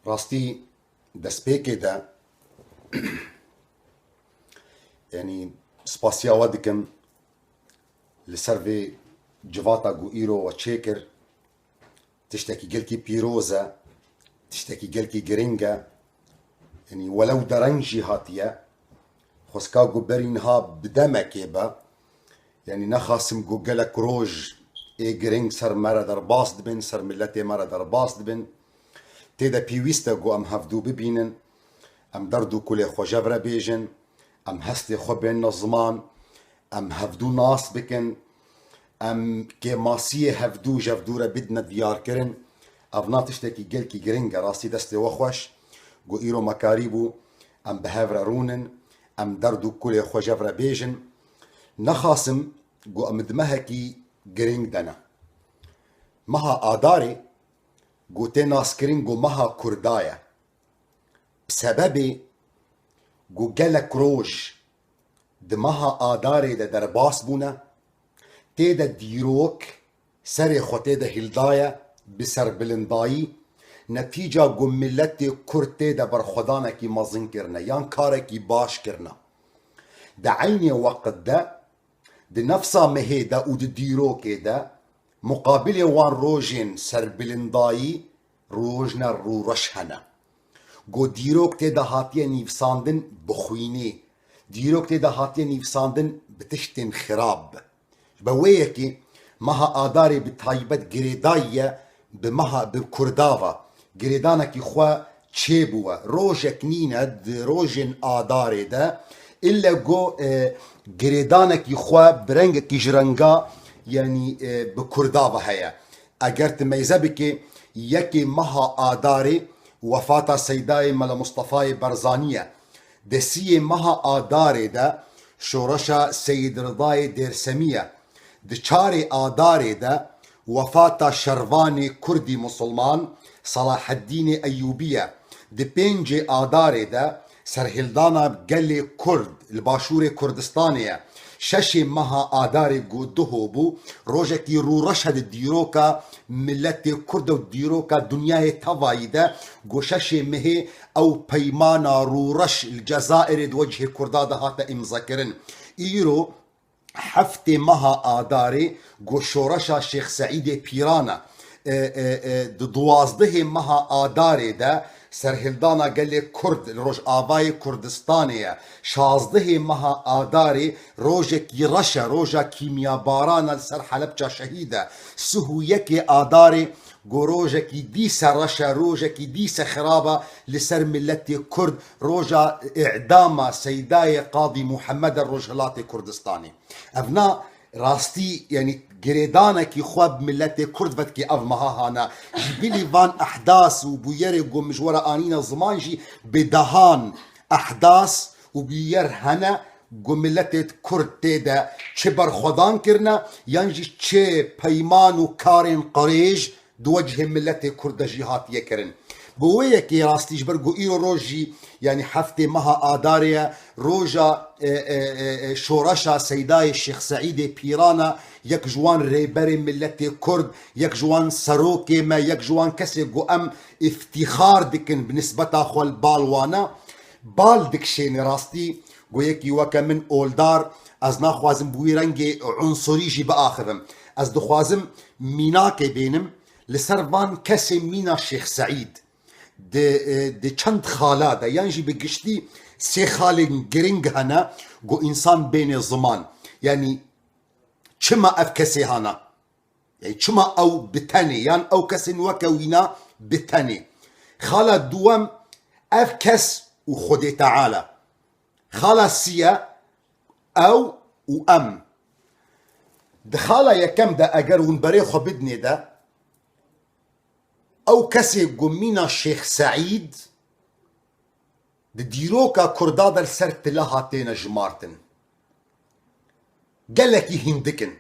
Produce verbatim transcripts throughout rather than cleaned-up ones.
Rastî destpêkê de, yanî spasiya we dikim li ser vê civata ku îro we çêkir. Tiştekî gelkî pîroz e, tiştekî gelkî giring e. Yanî welew dereng jî hatiye, xwestka ku berî niha bi demekê be, Yanî nexasim ku gelek roj ê giring ser me re derbas dibin, ser miletê me re derbas dibin. Tê de pêwîst e ku em hevdû bibînin, em derd û kulê xwe jev re bêjin, em hestê xwe bênine ziman, em hevdû nas bikin, em kêmasiyê hevdû jevdû re bidine diyarkirin. Evna tiştekî gelkî giring e, rastî destê we xweş ku îro me karîbû em bi hev re rûnin, em derd û kulê xwe jev re bêjin. Nexasim ku em di mehekî giring de ne. Meha Adarê ku tê naskirin ku meha Kurda ye. Bi sebebê ku gelek roj di meha Adarê de derbas bûne, tê de dîrok serê xwe tê de hildaye bi serbilindayî, netîca ku miletê Kurd tê de berxwedanekî mezin kirine yan karekî baş kirine. Di eynê weqt de, di nefsa mehê de û di dîrokê de, muqabilê wan rojên serbilindayî rojne rûreş hene. Ku dîrok tê de hatiye nivîsandin bi xwînê, dîrok tê de hatiye nivîsandin bi tiştên xirab. Ji ber wê yekê meha Adarê bi taybet girêdayî ye bi meha, bi Kurda ve. Girêdanekî xwe çêbûye. Rojek nîne di rojên Adarê de, ille ku, e, girêdanekî xwe bi rengekî ji renga, yanî, e, bi Kurda ve heye. Eger tu meyze bikê, yekê meha Adarê wefata Seydayê Mele Mustefayê Barzanî ye. Di siyê meha Adarê de şoreşa Seyîd Ridayê Dêrsemî ye. Di çarê Adarê de wefata şervanê Kurdî Musulman Selaheddînê Eyûbî ye. Di pêncê Adarê de serhildana gelê Kurd li Başûrê Kurdistanê ye. Şeşê meha Adarê ku duho bû, rojekî rûreş e di dîroka miletê Kurd û dîroka dinyayê tevayî de, ku şeşê mehê ew peymana rûreş li Cezayirê di wecihê Kurda de hate îmzekirin. Îro heftê meha Adarê ku şoreşa Şêx Seîdê Pîran e. E, e, e, di duwazdehê meha Adarê de serhildana gelê Kurd li Rojavayê Kurdistanê ye. Şazdehê meha Adarê rojekî reş e, roja kîmyabaran e li ser Helebça şehîd e. Sih û yekê Adarê ku rojekî dîse reş e, rojekî dîse xirab e li ser miletê Kurd, roja îdama Seydayê Qadî Muhammed e Rojhilatê Kurdistanê. Evna rastî, yanî girêdanekî xwe bi miletê Kurd ve dikê ev meha hane. Ji bilî van ehdas û bûyerê ku min ji we re anîne ziman jî bi dehan ehdas û bûyer hene ku miletê Kurd tê de çi berxwedan kirine yan jî çi peyman û karên qirêj di wecihê miletê Kurd de jî hatiye kirin. Bi wê yekê rastî ji ber ku îro roj jî, yanî heftê meha Adarê ye, roja, e, e, e, e, şoreşa Seydayê Şêx Seîdê Pîran e, yek ji wan rêberê miletê Kurd, yek ji wan serokê me, yek ji wan kesê ku em îftîxar dikin bi nisbeta xwe li bal wan e. Bal dikişêne rastî ku yekî weke min oldar, ez naxwazim bi wî rengê unsurî jî biaxivim. Ez dixwazim mînakê bênim, Li ser van kesên mîna Şêx Seîd di, e, di çend xala de yan jî bi giştî sê xalên giring hene ku însan bêne ziman. Yanî çima ev kesê hana? Yanî çima ew bi tenê yan ew kesên weke wîna bi tenê? Xala duwem ev kes û Xwedê Teala. Xala sî ye ew û em. Di xala yekem de eger hûn berê xwe bidinê de, ew kesê ku mîna Şêx Seîd di dîroka Kurda de li ser tila hatêne jimartin. Gelekî hindik in.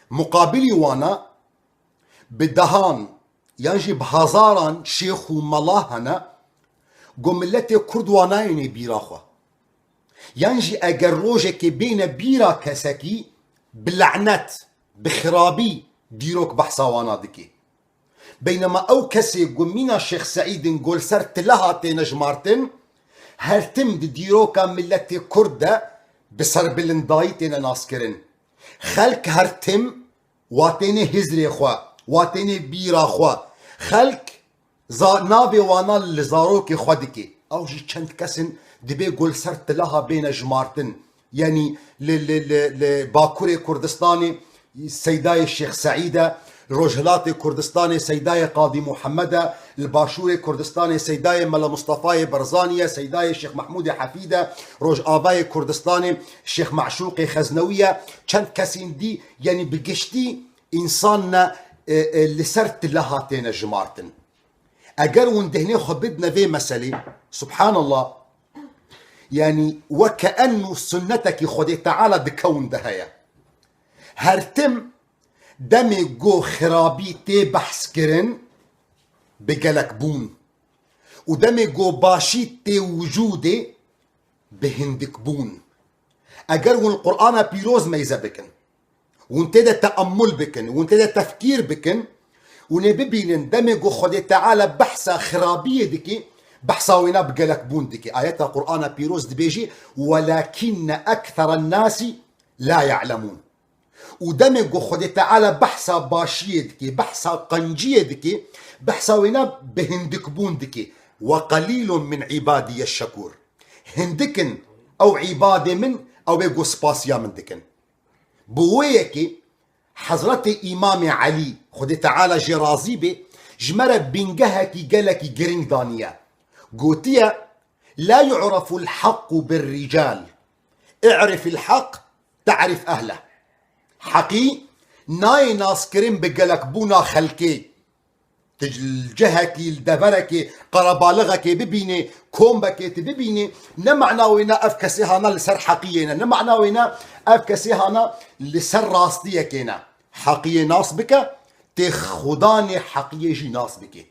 Muqabilî wana bi dehan yan jî bi hezaran şêx û mela hene ku miletê Kurd wan nayêne bîra xwe. Yan jî eger rojekê bêne bîra kesekî, bi lenet, bi xirabî dîrok behsa wana dike. Beynema ew kesê ku mîna Şêx Seîd in ku li ser tileha têne jimartin, her tim di dîroka miletê Kurd de bi serbilindayî têne naskirin. Xelk her tim wa têne hizrê xwe, wa têne bîra xwe. Xelk za-, navê wana li zarokê xwe dike. Ew jî çend kes in dibê ku li ser tileha bêne jimartin. Yanî li, li, li, li Bakurê Kurdistanê Seydayê Şêx Seîd e, Rojhilatê Kurdistanê Seydayê Qadî Muhammed e, li Başûrê Kurdistanê Seydayê Mela Mustafayê Barzanî ye, Seydayê Şêx Mehmûdê Hefîd e, Rojavayê Kurdistanê Şêx Meşûqê Xeznewî ye. Çend kesên dî, yanî bi giştî însan ne, e, e, li ser tileha têne jimartin. Eger hûn dihnê xwe bidine vê meselê, subhanallah, yanî weke enû sunnetekî Xwedê Teala di kewn de heye. Her tim demê ku xirabî tê behs kirin, bi gelek bûn û demê ku başî tê wicûdê, bi hindik bûn. Eger hûn Qur'ana Pîroz meyze bikin, hûn tê de teammul bikin, hûn tê de tefkîr bikin, hûn ê bibînin demê ku Xwedê Teala behsa xirabiyê dike, behsa wêna bi gelek bûn dike. Ayeta Qur'ana Pîroz dibêjî, "Welakinne ektheren nasi la ya'lemûn." Û demê ku Xwedê Teala behsa başiyê dike, behsa qenciyê dike, behsa wêna bi hindik bûn dike. "Ve qelîlun min îbadiye şekûr." Hindik in ew îbadê min, ew ê ku spasiya min dikin. Bi wê yekê Hezretê Îmamê Elî, Xwedê Teala jê razî bê, ji me re bingehekî gelekî giring daniye. Gotiye, "La yu'reful haqqu bir rical. I'rifil haq, ta'rif ehleh." Heqî nayê naskirin bi gelekbûna xelkê. Tu li cihekî, li deverekê, qerebalixekê bibînê, kombekê tu bibînê, ne mana wêna ev kesê hana li ser heqiyê ne, ne mana wêna ev kesê hana li ser rastiyekê ne. Heqiyê nas bike, tê xudanê heqiyê jî nas bike.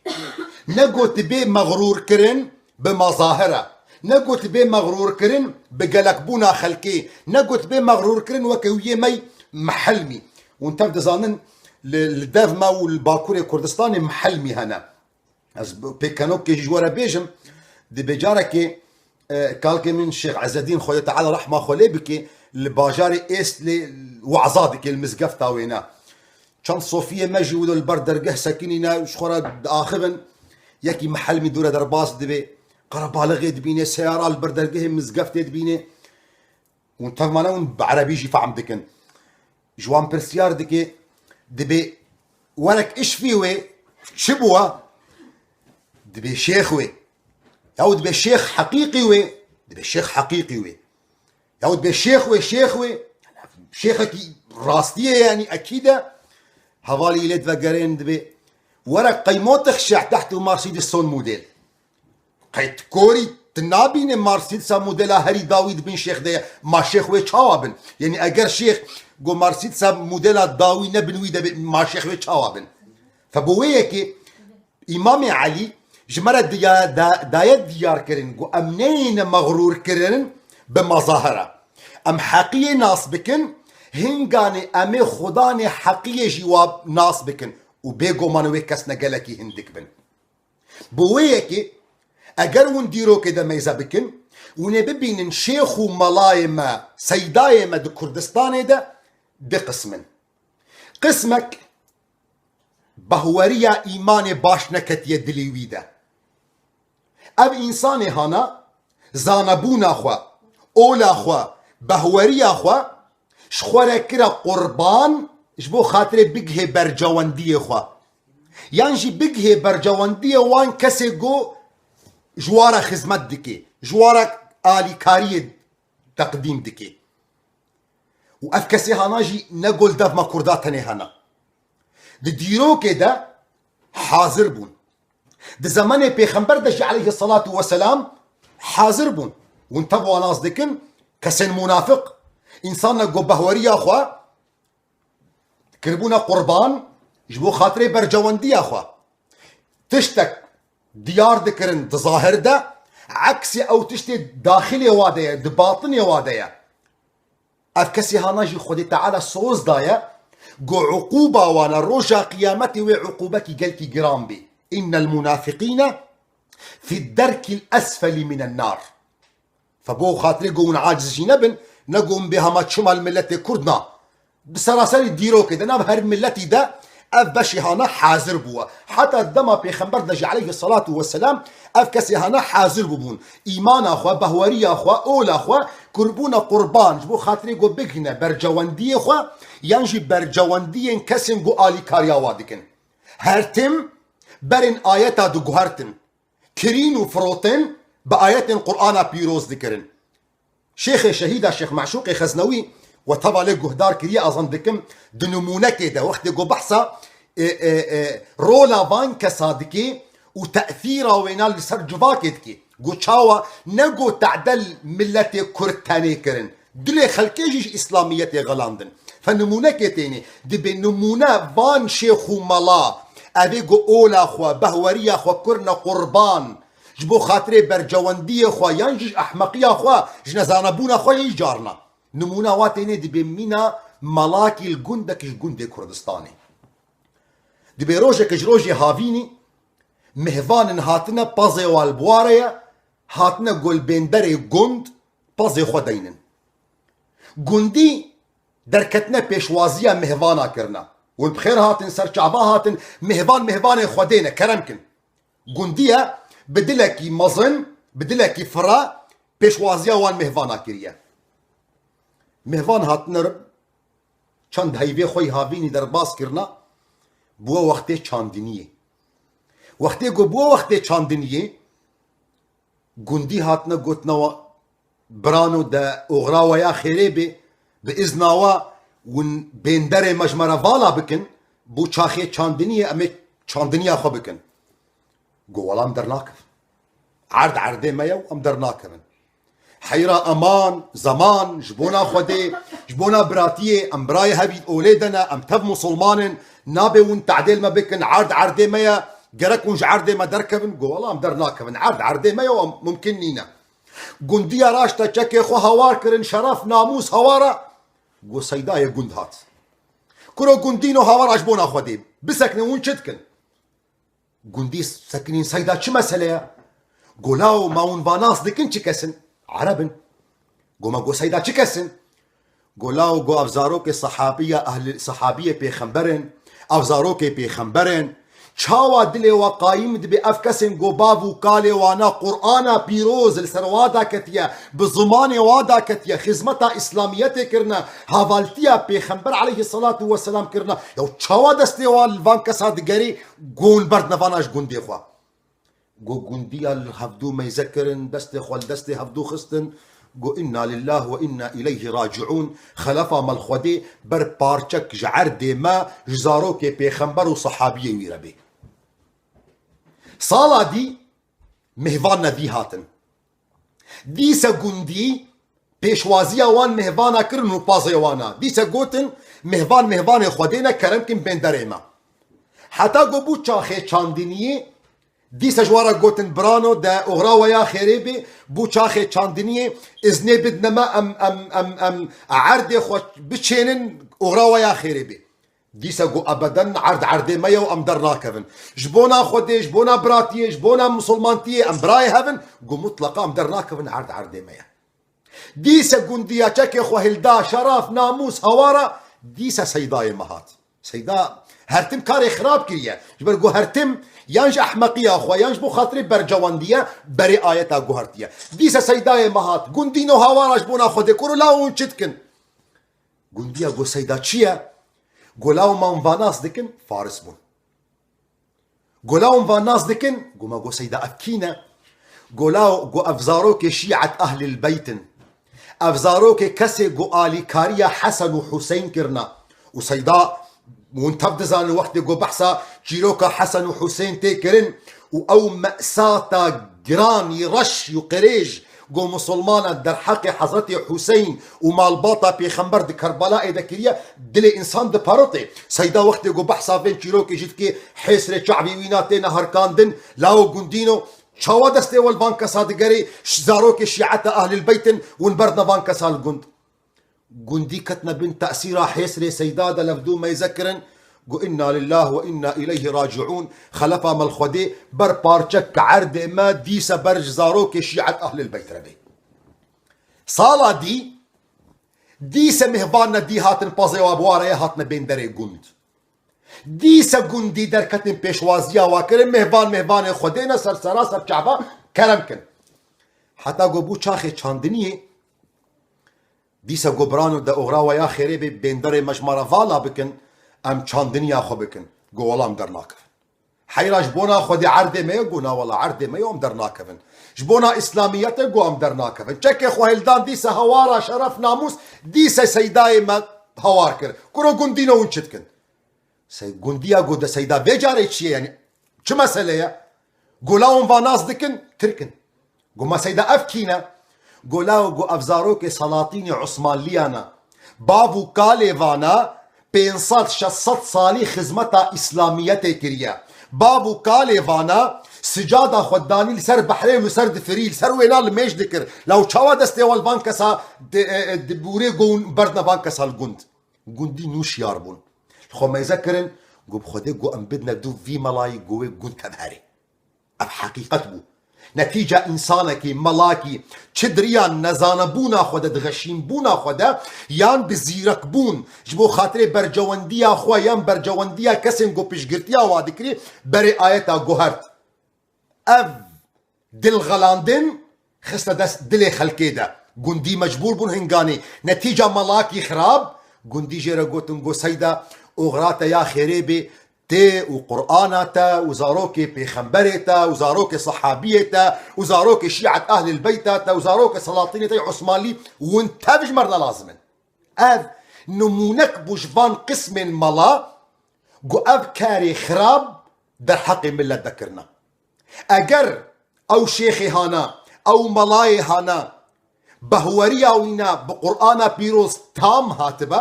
Ne got bê mexrûr kirin, bi mazahir e. Ne got bê mexrûr kirin bi gelekbûna xelkê. Ne got bê mexrûr kirin weke wiyê me mihilmî. Hûn tev dizanin li, li dev me û li Bakurê Kurdistanê mihilmî hene. Ez bi-, pêkenokê jî ji we re bêjim, dibê carekê, e, kalkê min Şêx Ezedîn Xwedê Teala rehma xwe lê bike, li bajarê Êstlê weza dike, li mizgefta wêne. Çend sofiyê me jî wilo li ber dergeh sekinîne, ji xwe re diaxivin. Yekî mihilmî dûre derbas dibe. Qerebalixê dibîne, seyara li ber dergehê mizgeftê dibîne. Hûn tev mane hûn bi erebî jî fehm dikin. Ji wan pirsyar dike, dibê, "Werek işfî wê, çi bû we?" Dibê, "Şêx wê." Yaw dibê, "Şêx heqîqî wê." Dibê, "Şêx heqîqî wê." Yahut bê şêx wê, şêx wê, şêxekî rastiyê, yanî ekîd e. Hevalî lê divegerên dibê, "Were qey motix şeh teht û Mercedes son model." Qey tu korî, tu nabîne Mercedesa modela herî dawî di bin şêx de ye. Ma şêx wê çawa bin? Yanî eger şêx go Mercedesa modela dawî ne bin wî de be, ma şêx wê çawa bin? Fe bo wê yekê Îmamê Elî ji me re diya-, da-, daye diyar kirin ku em neyêne mexrûr kirin bi mazahira. Em heqiyê nas bikin, hinganê em ê xudanê heqiyê jî wa nas bikin û bêguman wê kes ne gelekî hindik bin. Bi wê yekê eger hûn dîrokê de meyze bikin, hûn ê bibînin şêx û melayê me, seydayê me di Kurdistanê de di qismin. Qismek behweriya îmanê baş neketiye dilê wî de. Ev însanê hana zanebûna xwe, ola xwe, behweriya xwe ji xwe re kire qurban ji bo xatirê bigihê bercewendiyê xwe. Yan jî bigihê bercewendiyê wan kesê ku ji wa re xizmet dike, ji wa re alîkariyê teqdîm dike. Û ev kesê hana jî ne go li dev me Kurda tenê hene. Di dîrokê de hazir bûn. Di zemanê Pêxember de jî aleyhisselatu vesselam hazir bûn. Hûn tev wan nas dikin, kesên munafiq, însan ne go behweriya xwe kiribûne qurban ji bo xatirê bercewendiya xwe. Tiştek diyar dikirin di zahir de, eksê ew tiştê daxilê wa de ye, di batinê wa de ye. Ev kesê hana jî Xwedê Teala soz daye, Go uquba wana roja qiyametê wê uqubekî gelkî giran bê. Innel munafiqîne fid derkil esfelî minen nar. Fe bo xatirê go hûn aciz jî nebin, ne go hûn bê hema çima li miletê Kurd na. Bi seraserî dîrokê de, nav her miletî de ev beşê hana hazir bûye. Heta dema Pêxember de jî aleyhisselatu vesselam ev kesê hana hazir bûbûn. Îmana xwe, behweriya xwe, ola xwe, kirbûne qurban, ji bo xatirê go bigihîne bercewendiyê xwe, yan jî bercewendiyên kesên go alîkariya wa dikin. Her tim berên ayeta diguhertin. Kirîn û firotin bi ayetên Qur'ana pîroz dikirin. Şêxê şehîda Şêx Meşûqê Xeznewî we tevalê guhdar kiriye, azan dikim, di nimûnekê de wextê ku behsa, e, e, e, rola van kesa dikê û tesîra wêna li ser civakê dikê. Got çawa ne got tedel miletê Kurd tenê kirin. Dilê xelkê jî ji îslamiyetê xelandin. Fe nimûnekê tênê. Dibê nimûne van şêx û mela. Evê ku ola xwe, behweriya xwe kirine qurban. Ji bo xatirê bercewendiyê xwe yan jî ji ehmeqiya xwe, ji nezanebûna xwe yê carna. Nimûna wa tênê dibê mîna melakî li gundekî ji gundê Kurdistanê. Dibê rojekê ji rojê havînî mihvanin hatine pezê wa li buware ye, hatine go li bênderê gund pezê xwe deynin. Gundî derketine pêşwaziya mihvana kirina. Hûn bi xêr hatin, ser çava hatin, mihvan mihvanê Xwedê ne, kerem kin. Gundiye bi dilekî mezin, bi dilekî fira pêşwaziya wan mihvana kiriye. Mihvan hatine rin, çend heyvê xwe yî havînî derbas kirina, bûye wextê çandiniyê. Wextê ku bûye wextê çandiniyê, gundî hatine gotina wa, birano de oxira we ya xêrê bê, bi izna we hûn bênderê me ji me re vala bikin, bo çaxê çandiniyê em ê çandiniya xwe bikin. Go wela em dernakevin. Erd erdê me ye û em dernakevin. Heyra eman, zeman, ji bona Xwedê, ji bona biratiyê, em birayê hevî olê de ne, em tev musulman in, nabe hûn tedêl me bikin, erd erdê me ye, gerek hûn ji erdê me derkevin. Go wela em dernakevin, erd erdê me ye û em mumkin nîne. Gundiya raşta çekê xwe hawar kirin, şeref, namûs hawara. Go seydayê gund hat. Kuro gundîno hawara ji bona Xwedê. Biseknin hûn çi dikin? Gundî sekinîn seyda çi mesele ye? Go lawo ma hûn va nas dikin çi kes in? Ereb in. Go ma go seyda çi kes in? Go lawo go ev zarokê sehabiya ehli, sehabiyê pêxember in. Ev zarokê pêxember in. Çawa dilê we qayîm dibe ev kesên go bav û kalê wana Qur'ana pîroz li ser wa daketiye, bi zimanê wa daketiye, xizmeta îslamiyetê kirine, havaltiya pêxember aleyhisselatu vesselam kirine. Yaw çawa destê wa li van kesa digerî, go hûn berdine vana ji gundê xwe? Go gundiya li hevdû meyze kirin, destê xwe li destê hevdû xistin. Go inna lillah ve inna ileyhi raciun. Xelefa me li Xwedê ber parçek ji erdê me, ji zarokê pêxember û sehabiyê wî re bê. Sala dî mihvan nevî hatin. Dîse gundî pêşwaziya wan mihvana kirin û pazê wana. Dîse gotin, mihvan mihvanê Xwedê ne, kerem kin bênderê me. Heta go bû çaxê çandiniyê, dîse ji wan re gotin, birano de oxira we ya xêrê bê, bû çaxê çandiniyê, iznê bidne me em, em, em, em erdê xwe biçênin, oxira we ya xêrê bê. Dîse got ebeden erd erdê me ye û em dernakevin. Ji bona Xwedê, ji bona biratiyê, ji bona misilmantiyê em birayê hev in, got mutleqa em dernakevin, erd erdê me ye. Dîse gundiya çekê xwe hilda, şeraf, namûs, hawara, dîse seydayê me hat. Seyda her tim karê xirab kiriye. Ji ber got her tim yan ji ehmeqiya xwe, yan ji bo xatirê bercewendiye, berê ayeta guhertiye. Dîse seydayê me hat, gundîno hawara ji bona Xwedê, kuro lawo hûn çi dikin? Gundiya got seyda çi ye? Go lawo ma hûn va nas dikin, faris bûn. Go lawo hûn va nas dikin, go ma go seyda ev kî ne? Go lawo go ev zarokê şîet ehlil beyt in. Ev zarokê kesê go alîkariya Hesen û Huseyn kirina. Û seyda hûn tev dizanin wextê go behsa çîroka Hesen û Huseyn tê kirin û ew mesata giran yî reş û qirêj go misilmana derheqê Hezretê Huseyn û malbata Pêxember di Kerbelayê de kiriye, dilê însan diparite. Seyda wextê ku behsa vên çîrokê jî dike, hêsrê çavê wîna têne herkandin, lawo gundîno, çawa destê we li van kesa digerê, ş-, zarokê şîeta Ehlil Beyt in, hûn berdine van kesa li gund. gundî ketine bin tesîra hêsrê Seyda de, levdû meyze kirin, got, "Inna lillah ve inna ileyhi raciun." Xelefa me li Xwedê ber parçe ke erdê me dîse ber ji zarokê şîet ehlil beyt re bê. Sala dî, dîse mêhvanine dî hatin pazê wa bi wa re ye, hatine bên derê gund. Dîse gundî derketin pêşwaziya wa kirin, mêhvan mêhvanê Xwedê ne, ser sera, ser çava kerem kin. Heta got bû çaxê çandiniyê, dîse got, "Birano de oxra we ya xêrê bê, bên derê me ji me re vala bikin, em çandiniya xwe bikin." Got, "Wela em dernakevin." Heyra ji bona Xwedê erdê me ye? Got, "Na wela erdê me ye, em dernakevin." Ji bona Îslamiyetê? Got, "Em dernakevin." Çekê xwe hildan dîse hawara şeref namûs, dîse Seydayê me hawar kir. Kuro gundîno hûn çi dikin? Sey gundiya got, "De Seyda vê carê çi ye, yanî çi mesele ye?" Got, "La hûn va nas dikin, Tirk in." Got, "Ma Seyda ev kî ne?" Got, "La got ev zarokê Salatînê Osmanliya ne. Bav û kalê vana pênc sed şeş sed salî xizmeta Îslamiyetê kiriye. Bav û kalê vana sicada xwe danî li ser behrê û li ser difirî, li ser wêna limêj dikir. La û çawa destê wan li van kesa di, e, e, di bûrê got hûn berdine van kesa li gund?" Gundî nû şiyar bûn. Xwe meyze kirin, got, "Bi Xwedê got em bidine dû vî melayî, got wê gund tevherê." Ev heqîqet bû. Netîca însanekî, melakî, çi di riya nezanebûna xwe de, di xeşînbûna xwe de, yan bi zîrekbûn, ji bo xatirê bercewendiya xwe yan bercewendiya kesên ku piştgirtiya wa dikirî, berê ayeta guhert. Ev dilxelandin xiste dest dilê xelkê de. Gundî mecbûr bûn hinganî. Netîca melakî xirab, gundî jê re gotin, got, "Seyda, oxira te ya xêrê bê, tê û Qur'ana te û zarokê pêxemberê te û zarokê sehabiyê te û zarokê şîet ehlil beyta te û zarokê Salatînê te yê Osmanlî, hûn tev ji me re ne lazim in." Ev nimûnek bû ji van qismên mela, got, "Ev karê xirab derheqê milet de kirine." Eger ew şêxê hana, ew melayê hana, behweriya wîna bi Qur'ana pîroz tam hatibe,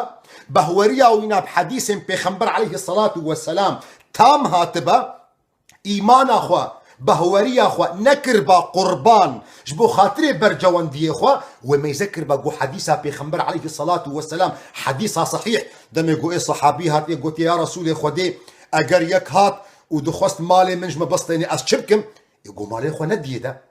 behweriya wîna bi hedîsên Pêxember aleyhisselatu vesselam tam hatibe, îmana xwe, behweriya xwe nekirba qurban ji bo xatirê bercewendiyê xwe, wê meyze kirba got hedîsa Pêxember aleyhisselatu vesselam hedîsa sehîh. Demê got ê sehabî hatiye gotiye, "Ya Resûlê Xwedê, eger yek hat û dixwest malê min ji me bistêne, ez çi bikim?" Ê got, "Malê xwe nediyê de."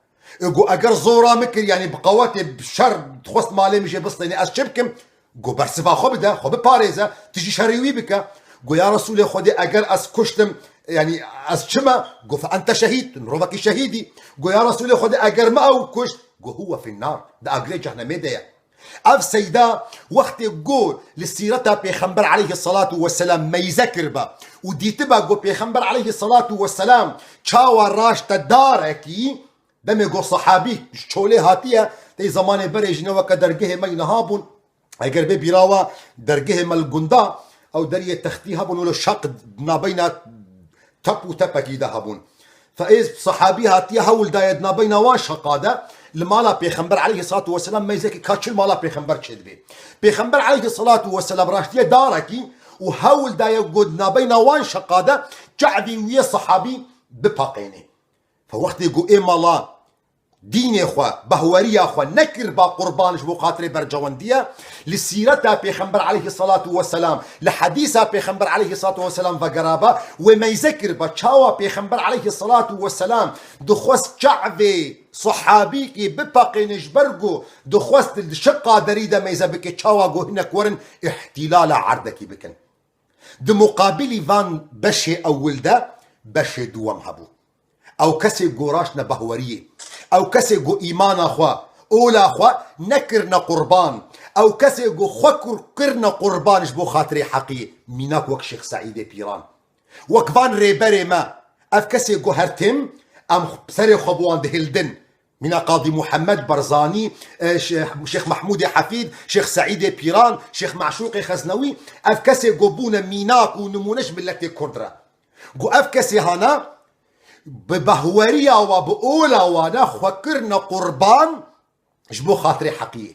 Ê got, "Eger zora min kir, yanî bi qewetê, bi şer dixwest malê min jê bistêne, ez çi bikim?" Got, "Bersiva xwe bide, xwe biparêze, tu jî şerê wî bike." Got, "Ya Resûlê Xwedê, eger ez kuştim, yanî ez çi me?" Got, "Fe ente şehîd, tu mirovekî şehîdî." Got, "Ya Resûlê Xwedê, eger me ew kuşt?" Got, "Huwe fin nar, di agirê cehnemê de ye." Ev Seyda wextê ku li sîreta Pêxember aleyhisselatu vesselam meyze kiriba û dîtiba ku Pêxember aleyhisselatu vesselam çawa raşte darekî, demê ku sehabî ji çolê hatiye, tey zemanê berê jî ne weke dergehê me yî niha bûn. Eger bê bîra we dergehê me li gunda, ew deriyê textî hebûn, wilo şeq nabeyna tep û tepekî de hebûn. Fe ê sehabî hatiye hewl daye di nabeyna wan şeqa de, li mala Pêxember aleyhisselatu vesselam meyzekî ka çi li mala Pêxember çêdibê. Pêxember aleyhisselatu vesselam raştiye darekî û hewl daye ku di nabeyna wan şeqa de çavê wî yê sehabî bipaqênê. Fe wextê ku ê mala dînê xwe, behweriya xwe nekir ba qurban ji bo xatirê bercewendiye, li sîreta Pêxember aleyhisselatu vesselam, li hedîsa Pêxember aleyhisselatu vesselam vegeraba, wê meyze kiriba çawa Pêxember aleyhisselatu vesselam dixwest çavê sehabîkî bipeqêne ji ber ku dixwest di şiqa derî de meyze bike, çawa ku hinek werin îhtîlala erdekî bikin. Di muqabilî van beşê ewil de beşê duwem hebû. Ew kesê ku raştine behweriyê, ew kesê ku îmana xwe, ola xwe nekirine qurban, ew kesê ku xwe kur-, kirine qurban ji bo xatirê heqî, mînak wek Şêx Seîdê Pîran, wek van rêberê me, ev kesê ku her tim em serê xwe bi wan dihildin, mîna Qadî Muhammed, Barzanî, e, Şê-, Şêx Mehmûdê Hefîd, Şêx Seîdê Pîran, Şêx Meşûqê Xeznewî, ev kesê ku bûne mînak û nimûne ji miletê Kurd re. Ku ev kesê hana bi behweriya wa, bi ola wana xwe kirine qurban ji bo xatirê heqiyê.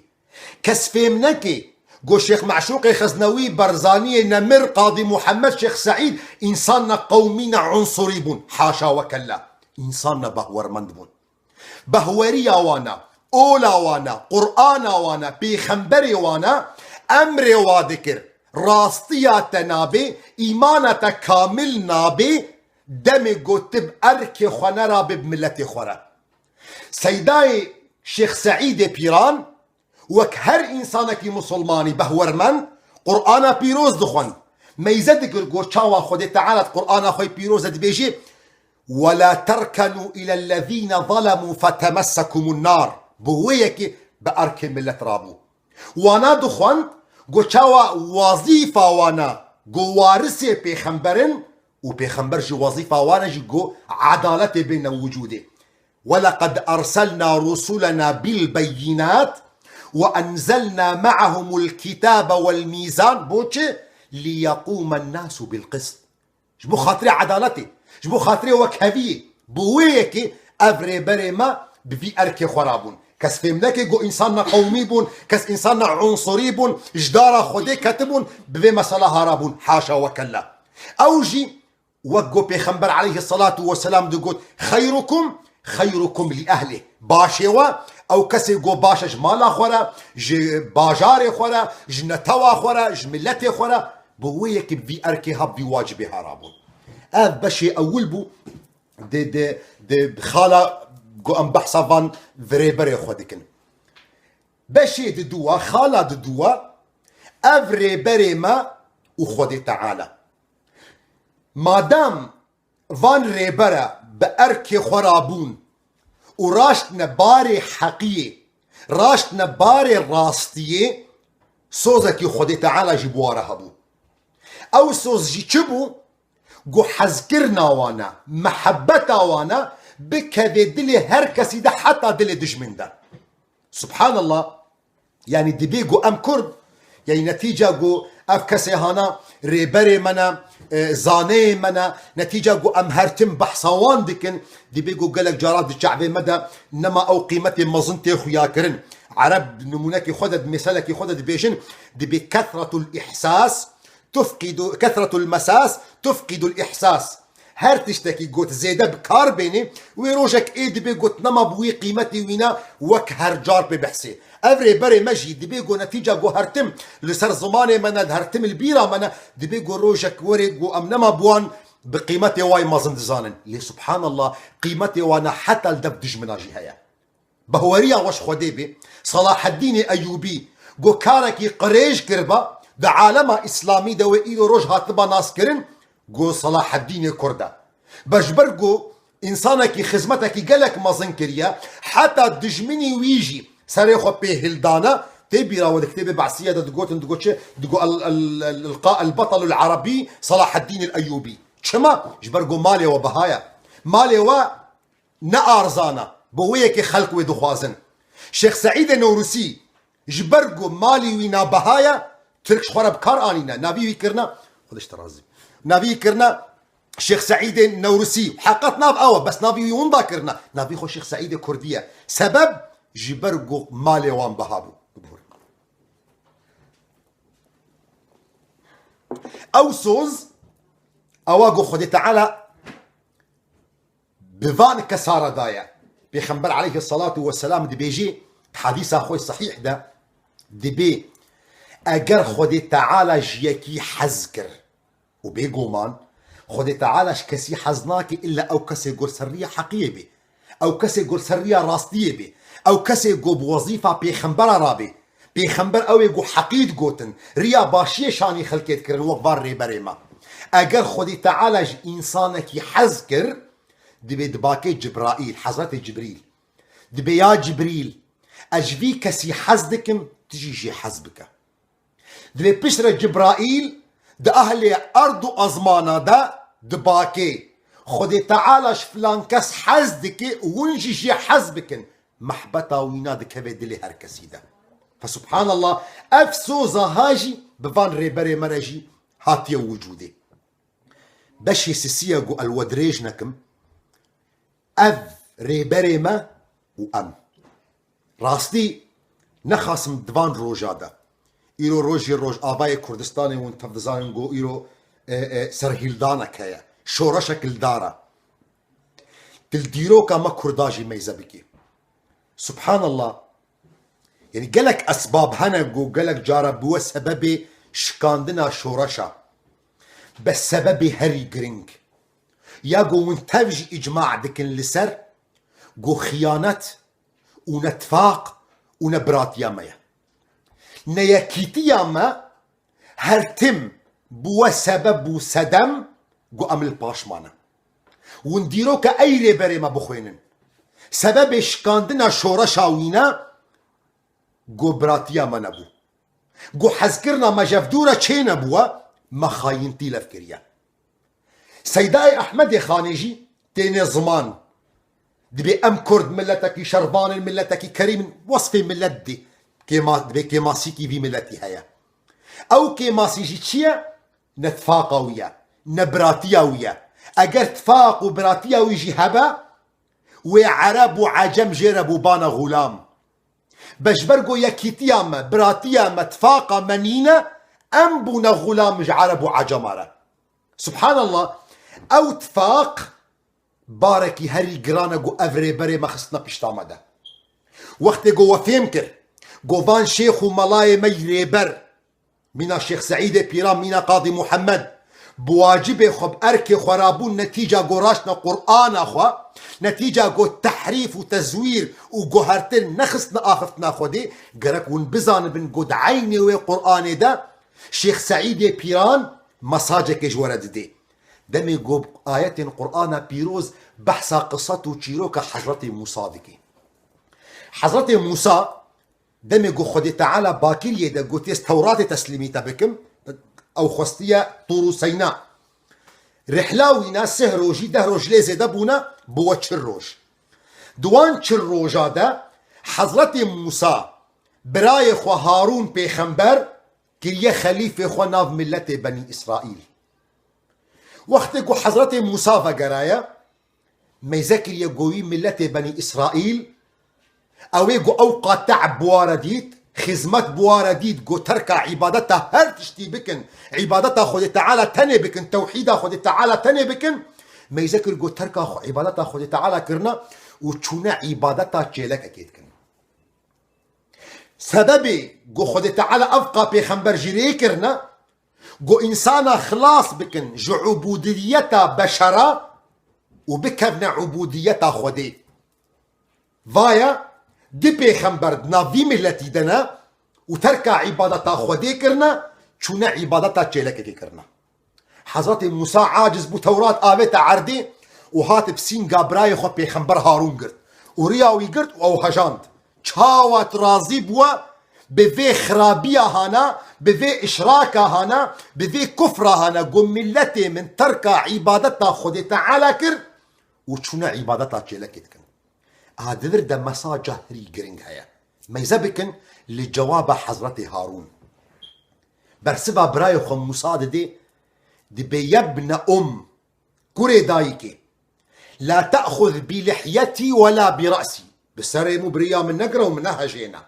Kes fêm neke ku Şêx Meşûqê Xeznewî, Barzaniyê Nemir, Qadî Muhammed, Şêx Seîd însan ne qewmî ne unsurî bûn. Haşa we kella. Însan ne behwermend bûn. Behweriya wana, ola wana, Qur'ana wana, pêxemberê wana, emrê wa dikir. Rastiya te nabê, îmana te kamil nabê, demê ku tu bi erkê xwe nerabê bi miletê xwe re. Seydayê Şêx Seîdê Pîran, wek her însanekî misilmanî behwermend, Qur'ana pîroz dixwend. Meyze dikir ku çawa Xwedê Teala di Qur'ana xwe pîroz de dibêjê, "Wela terkenû ilellezîne zalemû fetemessekumun nar." Bi wê yekê bi erkê milet rabû. Wana dixwend ku çawa wazîfa wana ku warisê pêxember in û pêxember jî wazîfa wan e jî ku edaletê bêne wicûdê. ولقد أرسلنا رسلنا بالبينات وأنزلنا معهم الكتاب والميزان. بۆ çi؟ ليقوم الناس بالقسط. Ji bo xatirê edaletê, ji bo xatirê wekheviyê, bi wê yekê ev rêberê me bi vî erkê xwe rabûn. Kes fêm neke ku însan ne qewmî bûn, kes însan ne unsurî bûn, ji dara Xwedê ketibûn, bi vê mesela ha rabûn. Haşa wekella. Ew jî wek ku Pêxember aleyhisselatu vesselam digot, "Xeyrukum, xeyrukum li ehlih." Başê we, ew kesê ku baş e ji mala xwe re, ji bajarê xwe re, ji netewa xwe re, ji miletê xwe re, bi wê yekê bi vî erkê ha, bi vî wacibê ha rabûn. Ev beşê ewil bû, di, di, di xala ku em behsa van virêberê xwe dikin. Beşê diduwa, xala diduwa, ev rêberê me û Xwedê Teala. Madam van rêbere bi erkê xwe rabûn û raştine barê heqiyê, raştine barê rastiyê, sozekî Xwedê Teala jî bi wa re hebû. Ew soz jî çi bû? Ku hezkirina wan e, mehebeta wan e, bikeve dilê her kesî de, heta dilê dijmin de. Subhanallah. Yanî dibê ku em Kurd, yanî netîca ku ev kesê hana rêberê me ne, e, zaneyê me ne, netîca ku em her tim behsa wan dikin, dibê ku gelek cara di çavê me de nema ew qîmetê mezin tê xuya kirin. Ereb nimûnekî xwe de, misalekî xwe de dibêjin, dibê kethretul îhsas tufqidu, kethretul mesas tufqidul îhsas. Her tiştekî got zêde bi kar bênê, wê rojek ê dibê got nema bi wî qîmetê wîna wek her car pê behsê. Ev rêberê me jî dibê got netîca got her tim li ser zimanê me ne, her tim li bîra me ne, dibê got rojek were got em nema bi wan bi qîmetê wayê mezin dizanin. Lê subhanallah, qîmetê wan ne heta li dev dijmina jî heye. Behweriya we ji Xwedê bê. Selaheddînê Eyûbî ku karekî qirêj kiriba, di alema îslamî de wê îro roj hatiba naskirin ku Selaheddînê Kurd e. Be ji ber ku însanekî xizmetekî gelek mezin kiriye, heta dijminî wî jî serê xwe pê hildana, tê bîra we di kitêbê Behsîye de digotin, digot çi? Digot el, el, el, el, el Betelul Erebî Selaheddîn el Eyûbî. Çima? Ji ber ku malê we biha ye. Malê we ne arzan e. Bo wê yekê xelk wê dixwazin. Şêx Seîdê Newrusî ji ber ku malî wî nabeha ye, Tirk ji xwe re bi kar anîne. Navî wî kirine, Xwedê ji te razî. Navî wî kirine Şêx Seîdê Newrusî. Heqet nav ew e, bes navî wî winda kirine. Navî xwe Şêx Seîdê Kurdî ye. Sebeb ji ber ku malê wan biha bû. Ew soz, ewa ku Xwedê Teala bi van kesa re daye. Pêxember aleyhisselatu vesselam dibêjê, di hedîsa xwe sehîh de, dibê, eger Xwedê Teala ji yekî hez kir, û bêguman, Xwedê Teala ji kesî hez nake illa ew kesê ku li ser riya heqiyê bê. Ew kesê ku li ser riya rastiyê bê. Ew kesê ku bi wezîfa pêxembera rabê. Pêxember ew ê ku heqî digotin, riya başiyê şanî xelkê dikirin wek van rêberê me. Eger Xwedê Teala ji însanekî hez kir, dibê dibakê Cibraîl, Hezretê Cibrîl. Dibê ya Cibrîl, ez ji vî kesî hez dikim, tu jî jê hez bike. Dibê piştre Cibraîl di ehlê erd û ezmana de dibakê, Xwedê Teala ji filan kes hez dike û hûn jî jê hez bikin. Mehbeta wîna dikeve dilê her kesî de. Fesubhanallah, ev soza ha jî bi van rêberê me re jî hatiye wicûdê. Beşê sisiye ku el we dirêj nekim, ev rêberê me û em. Rastî nexasim di van roja de. Îro rojê Rojavayê Kurdistanê hûn tev dizanin ku îro, e, e, serhîldanek heye. Şoreşek li dar e. Tu li dîroka me Kurda jî meyze bikî. Subhanallah. Yanî gelek esbab hene ku gelek cara bûwe sebebê şikandina şoreşa. Bes sebebê herî giring, ya ku hûn tev jî îcma dikin li ser, ku xiyanet û ne tifaq û ne biratiya me ye. Neyekîtiya me her tim bûwe sebeb û sedem ku em li paş mane. Hûn dîroka ey rêberê me bixwînin. Sebebê şikandina şoreşa wî ne ku biratiya me nebû. Ku hezkirina me ji ev dû re çênebûye, me xayîntî lev kiriye. Seydayê Ehmedê Xanê jî têne ziman. Dibê em Kurd miletekî şervan in, miletekî kerîm in, wesfê milet didê. Kêma-, dibê kêmasîkî vî miletî heye. Ew kêmasî jî çi ye? Ne tifaqa wî ye, ne biratiya wî ye. Eger tifaq û biratiya wî jî hebe, wê Ereb û Ecem jê re bûbana xulam. Bes ji ber ku yekîtiya me, biratiya me, tifaqa me nîne, em bûne xulam ji Ereb û Ecema re. Subhanallah, ew tifaq barekî herî giran e ku ev rêberê me xistine pişta me de. Wextê ku we fêm kir, ku van şêx û melayê me yî rêber, mîna Şêx Seîdê Pîran, mîna Qadî Muhammed, bi wacibê xwe, bi erkê xwe rabûn, netîca ku raştine Qur'ana xwe, netîca ku tehrîf û tezwîr û guhertin nexistine axiftina Xwedê, gerek hûn bizanibin ku di eynê wê Qur'anê de Şêx Seîdê Pîran mesajekê ji we re didê. Demê ku ayetên Qur'ana pîroz behsa qisset û çîroka Hezretê Mûsa dike. Hezretê Mûsa demê ku Xwedê Teala bakiriyê de gotiye, "Ez Tewratê teslîmî te bikim", ew xwestiye Tûr û Seyna. Rihla wî ne sih rojî, deh roj lê zêde bûne, bûwe çil roj. Di wan çil roja de Hezretê Mûsa birayê xwe Harûn pêxember kiriye xelîfê xwe nav miletê Benî Îsraîl. Wextê ku Hezretê Mûsa vegeraye, meyze kiriye ku wî miletê Benî Îsraîl, ew ê ku ew qat te'b bi wa re dît, xizmet bi wa re dît, ku terka îbadeta her tiştî bikin, îbadeta Xwedê Teala tenê bikin, tewhîda Xwedê Teala tenê bikin, meyze kir ku terka xwe, îbadeta Xwedê Teala kirine û çûne îbadeta çêlekekê dikin. Sebebê ku Xwedê Teala ev qa pêxember jî rê kirine, ku însana xilas bikin ji ubûdiyeta beşera û bikevne ubûdiyeta Xwedê. Vaya di pêxember di nav vî miletî de ne û terka îbadeta Xwedê kirine, çûne îbadeta çêlekekê kirine. Hezretê Mûsa aciz bû, Tewrat avête erdê û hate bi sînga birayê xwe pêxember Harûn girt û riya wî girt û ew hejand. Çawa tu razî bûye bi vê xirabiya hana, bi vê işraka hana, bi vê kufra hana, ku miletê min terka îbadeta Xwedê Teala kir û çûne îbadeta çêlekê dikin. A di vir de mesaja herî giring heye. Meyze bikin li cewaba Hezretê Harûn. Bersiva birayê xwe Mûsa didê, dibê yebne um, kurê dayikê, la te'xuz bi lihyetî we la bi re'sî. Bi serê min û bi riya min negire û min nehejêne.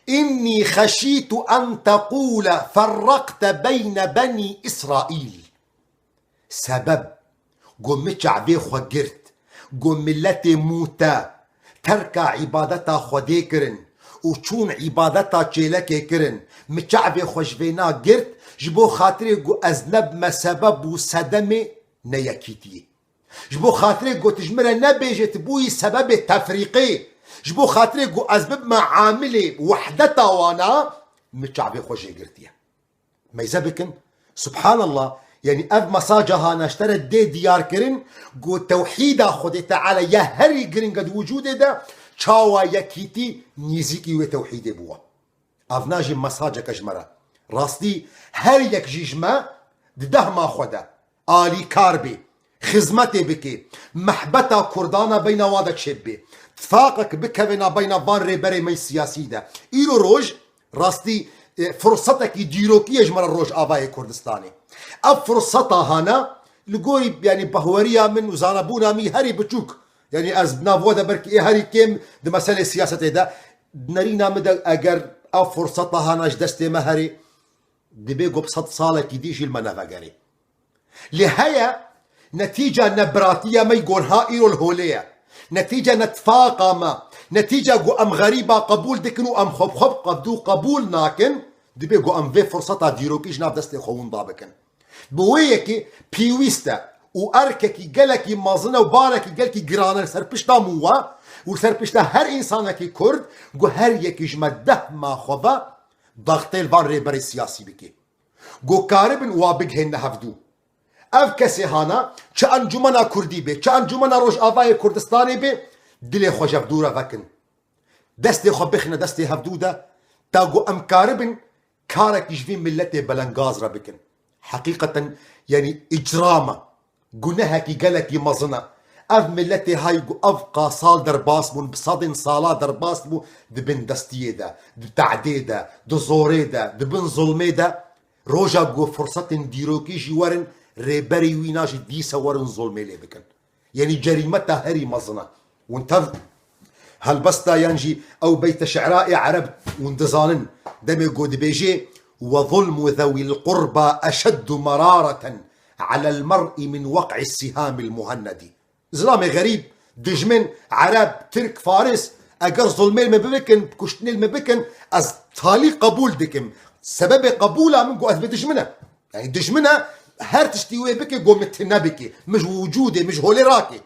Înnî xeşîtu en teqûle ferreqte beyne benî Îsraîl. Sebeb, ku min çavê xwe girt, ku miletê mû te terka îbadeta Xwedê kirin û çûn îbadeta çêlekê kirin, min çavê xwe ji vêna girt, ji bo xatirê ku ez nebime sebeb û sedemê neyekîtiyê. Ji bo xatirê ku tu ji min re nebêjê tu bûyî sebebê tefrîqê, ji bo xatirê ku ez bibime amilê wehdeta wana, min çavê xwe jê girtiye. Meyze bikin. Subhanallah. Yanî ev mesaja hana ji te re dê diyar kirin ku tewhîda Xwedê Teala ya herî giring e di wicûdê de, çawa yekîtî nîzîkî wê tewhîdê bûwa. Evna jî mesajeke ji me re. Rastî her yek jî ji me di dehma xwe de alîkar bê, xizmetê bikê, mehbeta Kurdana beyna wa de çêbibê, tifaqek bikeve nabeyna van rêberê me siyasî de. Îro roj rastî, e, firsetekî dîrokî ye ji me re Rojavayê Kurdistanê. Ev firseta hana li gorî, yanî, bahweriya min û zanebûna min herî biçûk, yanî ez bi nav we de belkî ê herî kêm di meselê siyasetê de, di nerîna min de eger ev firseta hana ji destê me herê, dibê ku bi sed salekî dî jî li me nevegerê. Lê heye, netîca nebiratiya me yî gonha îro li holê ye. Netîca netifaqa me, Netîce ku em xerîba qebûl dikin û em xwe bi xwe bi qebdû qebûl nakin, dibê ku em vê firseta dîrokî ji nav destê xwe winda bikin. Bi wê yekê pêwîst e û erkekî gelekî mezin e û barekî gelkî giran e li ser pişta min we û li ser pişta her însanekî Kurd, ku her yekî ji me deh ma xwe ve daxtê li van rêberê siyasî bike. Ku karibin wa bigihêne hevdû. Ev kesê hana, çi Encûmena Kurdî bê, çi Encûmena Rojavayê Kurdistanê bê, dilê xwe ji hevdû re vekin. Destê xwe bixine destê hevdû de, ta ku em karibin karekî ji vî miletê belengaz re bikin. Heqîqeten, yanî îcram e, gunehekî gelekî mezin e. Ev miletê hay ku ev qasal derbas bûn, bi sedên sala derbas bû, di bin destiyê de, di tehdê de, di zorê de, di bin zulmê de, roja ku firsetên dîrokî jî werin, rêberî wîna jî dîse werin zulmê lê bikin. Yanî cerîmeta herî mezin e. Hûn tev helbesta yan jî ew beyte şi'ra ê Ereb hûn dizanin. Demê ku dibêjê: "وظلم ذوي القربى أشد مرارة على المرء من وقع السهام المهندة." Zilamê xerîb, dijmin, Ereb, Tirk, Faris, eger zulmê li me bibikin, kuştinê li me bikin, ez talî qebûl dikim. Sebebê qebûla min ku ez bi dijmin e. Yanî dijmin e, her tiştî wê bike, ku min tune bike, min ji wicûdê, min ji holê rake.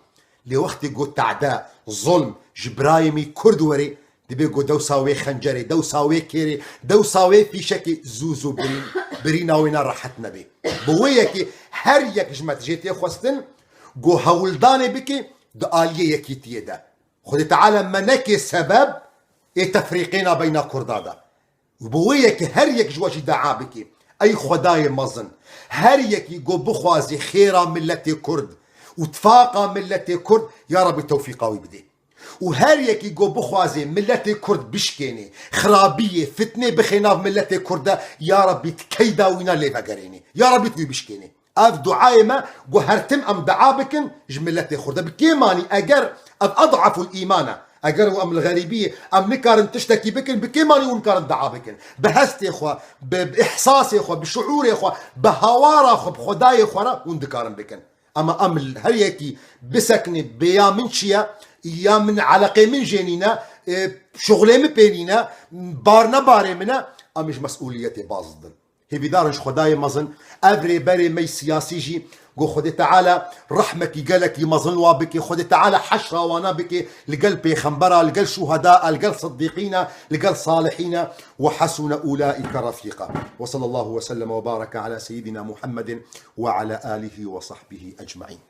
Lê wextê ku tehde, zulm ji birayê min Kurd were, dibê ku dewsa wê xencerê, dewsa wê kêrê, dewsa wê fîşekê zû zû birîn, birîna wê ne rehet nebe. Bi wê yekê her yek ji me tijê tê xwestin, ku hewldanê bike di aliyê yekîtiyê de. Xwedê Teala me neke sebeb ê tefrîqê nabeyna Kurda de. Û bi wê yekê her yek ji we jî dua bike. Ey Xwedayê mezin, her yekî ku bixwazê xêra miletê Kurd û tifaqa miletê Kurd, ya Rebî tewfîqa wî bidê. Û her yekî ku bixwazê miletê Kurd bişkênê, xirabiyê, fitnê bixê nav miletê Kurd de, ya Rebî ti keyda wîna lê vegerênê. Ya Rebî tu wî bişkênê. Ev duayê me, ku her tim em dua bikin ji miletê xwe de. Bi kêmanî eger ev ed'aful îman e, eger û em li xerîbiyê, em nikarin tiştekî bikin, bi kêmanî hûn nikarin dua bikin? Bi hestê xwe, bi, bi îhsasê xwe, bi şuûrê xwe, bi hawara xwe, bi Xwedayê xwe re hûn dikarin bikin. Ama em li her yekî biseknê bê ya min çi ye, ya min eleqê min jê nîne, e, şuxulê min pê nîne, bar ne barê min e, em ji mesûliyetê baz didin. Hêvîdar in ji Xwedayê mezin, ev rêberê me yî siyasî jî, ku Xwedê Teala rehmekî gelekî mezin wa bike, Xwedê Teala heşra wana bike li gel pêxembera, li gel şuheda, li gel siddîqîna, li gel salihîna, وحسن أولئك رفيقا. وصلى الله وسلم وبارك على سيدنا محمد وعلى آله وصحبه أجمعين.